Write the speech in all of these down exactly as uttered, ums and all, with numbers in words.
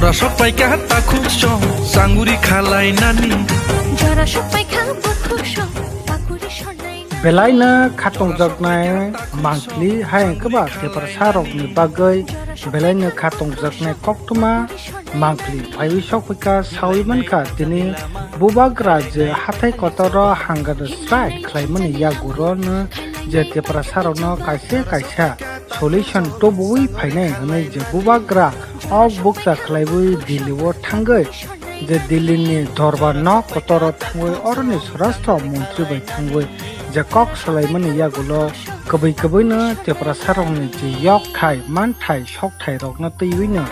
Sok paikha takhuk song, sanguri khalai nani. Jora sok paikha bukhuk song, pakuri sonai nani. Belaino khatungjaknai mangpli hai wngkha ba Tiprasa rokni bagwi belaino khatungjaknai koktwma mangpli phaiwi sokphaikha, sawi mankha tini bubagra je hathai kotoro hunger strike khlaimani yagulono je Tiprasa rokno kaisa kaisa solution tubuwi phainai hwnwi je bubagra ok bukcha khlaiwi Delhi o thangwi je Delhi ni dorbar nok kotoro thangwi oroni swarashtra montri bai thangwi je kok salaimani yagulo kwbwi kwbwino Tiprasa rokni je yok thai man thai sok thai rokno twiwino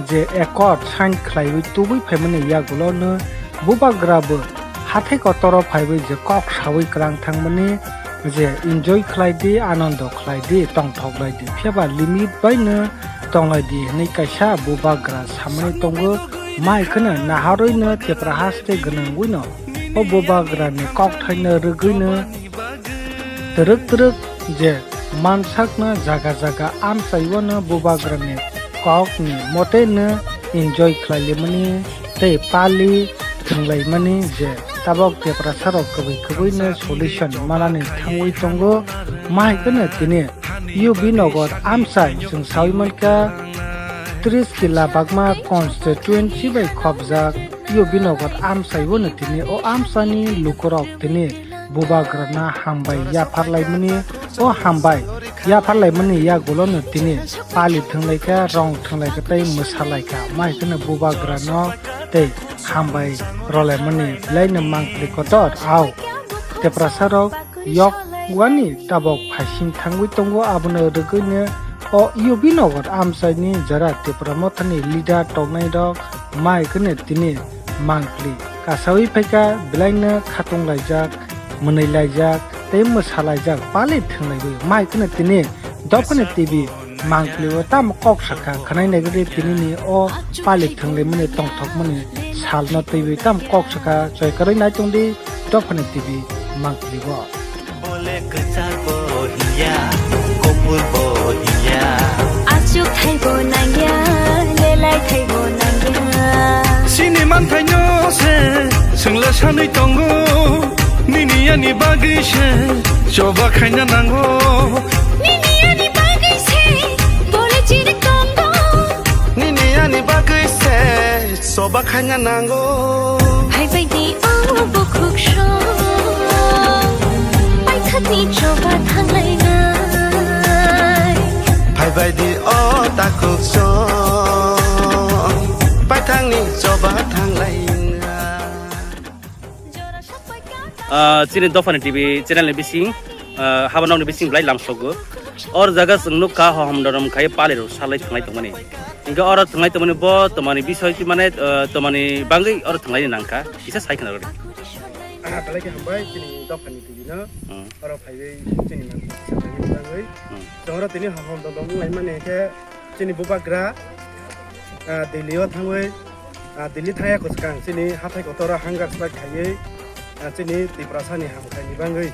je accord sign khlaiwi tubui phaimani yagulono bubagra bo hathai kotoro phaiwi je kok sawi kwrang thangmani je enjoy khlai di, anondo khlai di, tongthok lai di, phiya ba limit bai no tong lai di hwnwi kaisa bubagra samani tongo. Mai kheno naharwi no Tipra haste gwnangwi no o bubagra ni kok thai no rwgwi no twrwk twrwk je mansakno jaga jaga amchaiwano bubagrani kokni moteno enjoy khlailimani tei pali thwnglaimani je tabok Tiprasarok kwbwi kwbwino solution manani thangwi tongo. Mahaikeno tini U B Nagar amchai chwng sawi mankha tris kila bakma constituency bai khopjak U B Nagar amchaibono tini o amchaini lukurok tini bubagrana hambai yapharlaimani, o hambai yapharlaimani yagulono tini pali thwnglaikha, rong thwnglaikha tei mwsalaikha. Mahaikeno bubagrano tei hambai rwlaimani belaino mangpli kotor. Au Tiprasarok yok wani tabok phaising thangwi tongo, abono rwgwino o U B Nagar amchaini jara Tipra Mothani leader tongnairok mahaikeno tini mangpli kasawi phaikha, belaino khatung laijak, mwnwi laijak tei mwsa laijak pali thwng laiwi. Mahaikeno tini dophani T V mangpli o tamo kok sakha, khwnai nai gede tini ni o pali thwng laimani tongthokmani salno twiwi tamo kok sakha, choi kwrwi nai tongdi dophani T V mangpli o. Bole kwchar bo hiya, kopor bo hiya. Achuk thai bo nangya, lelai thai bo nangya. Sini manthaino se, swngla sanwi tongo. Nini ani bagwi se, choba khaina nango. Nini ani bagwi se, bole chiri tongo. Nini ani bagwi se, choba khaina nango. Phaibai di o bukhuk song, paithakni choba thanglainai. Phaibai di o takhuk song, paithakni choba thanglainai. Ah, chini Dophani T V channel ni bising, ah, haba nokni bising belai lamsogo. Or jaga chwng nukha, hohom dorom khai pali rok salai thanglai tongmani. Hinkhe oro thanglai tongmani bo tomani bisoi ki mane, ah, tomani bangwi oro thanglai nangkha. Kisa sai khna rwdi. Ah, belai khe hambai chini Dophani T V no. Hmm. Oro phaiwi chini nangkha. Hmm. Chwng oro tini hohom dorom wnglaimani hinkhe chini bubagra, ah, Delhi o thangwi, ah, Delhi thangya kwchwkang chini hathai kotoro hunger strike khaiwi, ah, chini Tiprasani hamkhaini bangwi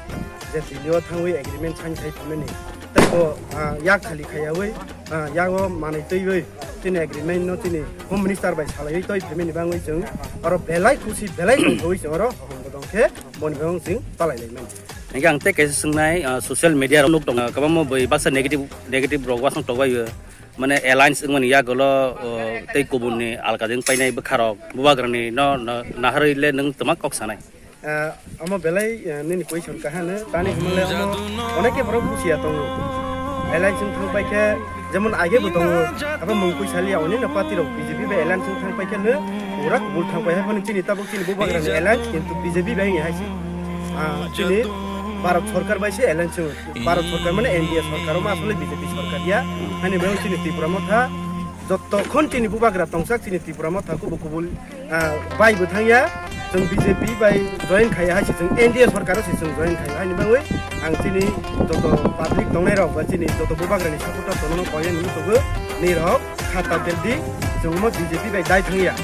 je Delhi o thangwi agreement sign khai phaimani. Tei bo, ah, yak khali khaiyawi, ah, yago manwi twiwi chini agreement no chini Home Minister bai salaiwi twi phaimani bangwi chwng oro belai khusi belai tongthokwi chwng oro hohom bodong khe boni bagwi chwng palai laimani. Hinkhe ang tei kaisa swngnai, ah, social media rok nuk tongo, kwbangma bui baksa negative, negative rok wasong tokbaio. Mane alliance wngmani yagulo, o, tei kubunni alkading painai bwkharok bubagrani no, no naharwi le nwng twma kok sanai? Ah, omo belai, ah, nini question kahano, tani hwnle omo oneke borok buchiya tongo. Alliance wng thang paikhe, jemon age bo tongo, abo mung kui saliya, onino party rok B J P bai alliance wng thang paikhe no, pura kubul thang pai hai phano chini tabuk chini bubagrani alliance kintu B J P bai wngya hai se. Ah, chini Bharat Sarkar bai se alliance wng. Bharat Sarkar mane N D A sarkar, omo asole B J P sarkar ya. Hani bai chini Tipra Motha, jotokhon chini bubagra tongsak chini Tipra Motha kubul kubul, ah, bai bo thangya. Chwng B J P bai join khaiya hai se chwng N D A sarkar o se chwng join khaiya. Hani bangwi ang chini joto public tongnai rok ba chini joto bubagra ni supporter tono no koi ani musugo ni rok khata beldi chwng mo B J P bai dai thangya.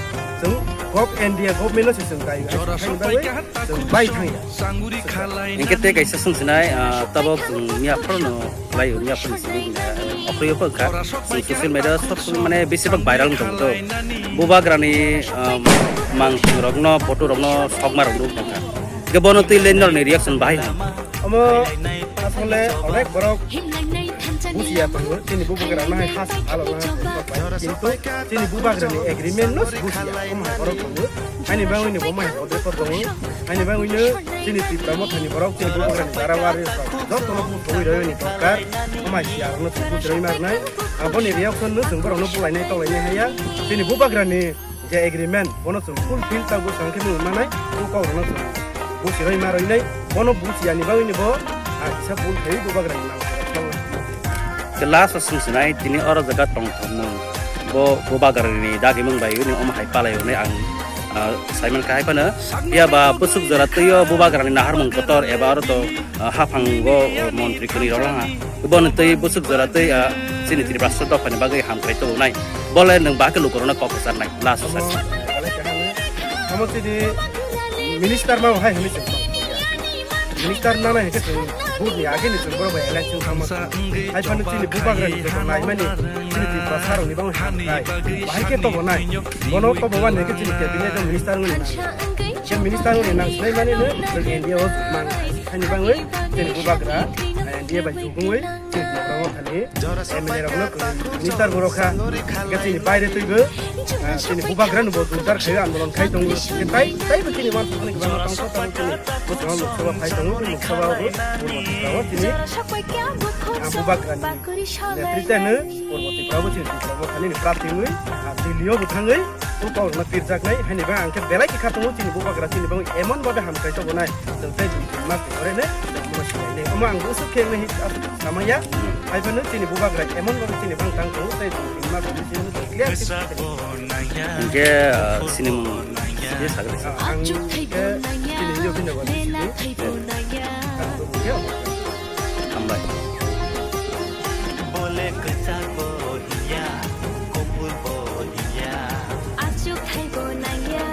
Chwng gov N D A government o se chwng dai. Hani bangwi chwng bai thangya. Hinkhe tei kaisa swngsinai, ah, tabok chwng miya phano khlai o, miya phano simi, ah, Okhorwi pho kha, social media sob mane besibak viral wng tongo to. Bubagrani, um, mangthwng rokno, photo rokno sokma rok nukha. Hingke bono twi lengnarokni reaction bahai. Omo asole onek borok bujiya tongo, chini bubagrano hai khas phalo na, kintu chini bubagrani agreement no bujiya, omo hai borok tongo. Ani bangwi ni bo mai hote ko tongo. Ani bangwi no chini Tipra Mothani borok chini bubagrani dara wari rok jotono buthogwi rwini thokar. Omo hai siya rokno chwng buchirwi marnai. Aboni reaction no chwng borokno bulainai tolainai haya. Chini bubagrani je agreement, bono chwng fulfill ta bwsang khe nung manai, o kok rokno chwng buchirwi marwinai, bono buchiyani bagwini bo, ah, kisa bul khai bubagrani nang. Ke last o swng sinai, tini oro jaga tongthokmung, bo, bo bubagrani dagimung bai, uni omo hai palai hwnwi ang, ah, saiman kha hai phano, phiya ba bwswk jora twi o bubagrani naharmung kotor eba oro to, ah, haphango, oh, montri kwnwi rok lang ha. Bono twi bwswk jora twi, ah, chini Tiprasa dophani bagwi hamkrai tubunai. Bole nwng ba khe lukurokno kok kwcharnai, last o sai. Omo chini minister ma hai hwnwi chwng tong. Minister nana hwnkhe chwng vote ni age ni chwng borok bai election thangma. Hai phano chini bubagrani joto naimani chini Tiprasa rokni bangwi hamkrai. Bahai khe tobonai. Bono toboma hwnkhe chini cabinet o minister wngwi nang. Khe minister wngwi nang sinai mani no chwng N D A o mang. Haini bangwi chini bubagra N D A bai jugungwi chini Tipra Mothani M L A rokno kwrwi minister bo rwkha. Hingke chini baire twibo, ah, chini bubagrano bo jordar khaio, andolon khai tongo. Hingke tai, taibo chini uansukmani kwbangma tongsa tongo chini bwskango Lok Sabha phai tongo, Lok Sabha o bo Purbo Tripura o chini, ah, bubagrani netrite hwno Purbo Tripura o bo chini Tipra Mothani ni prarthi wngwi, ah, Delhi o bo thangwi o kok rokno pirjaknai. Haini bagwi ang khe belai khe kha tongo chini bubagra chini bagwi emon babe hamkrai tobonai. Chwng tei dui tin mas ni pore no chwng bono swlainai. Omo ang bwswk khe wngwi aswk samaya. Hai phano chini bubagra emon babe chini bang tang tongo tei dui tin mas ni simi clear khe. Hingke, ah, sinimung sini sagri. Ah, ang khe chini yo bini bagwi sini. Ang bo khe omo. Hambai. Bole kwchak bo hiya, kopor bo hiya. Achuk thaibo nangya,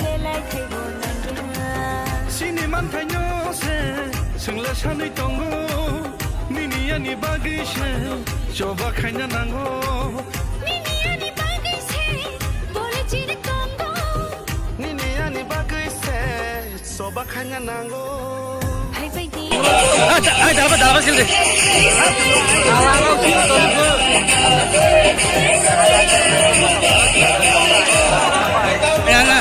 lelai thaibo nangya. Chini manthaino se, chwngla sanwi tongo. Nini ani bagwi se, choba khaina nango. Nini ani bagwi se, bole chiri tongo. Nini ani bagwi se, Soba khaina nango. Hai bai di. Ah, da-, ah, dalba sil de. Ya, na.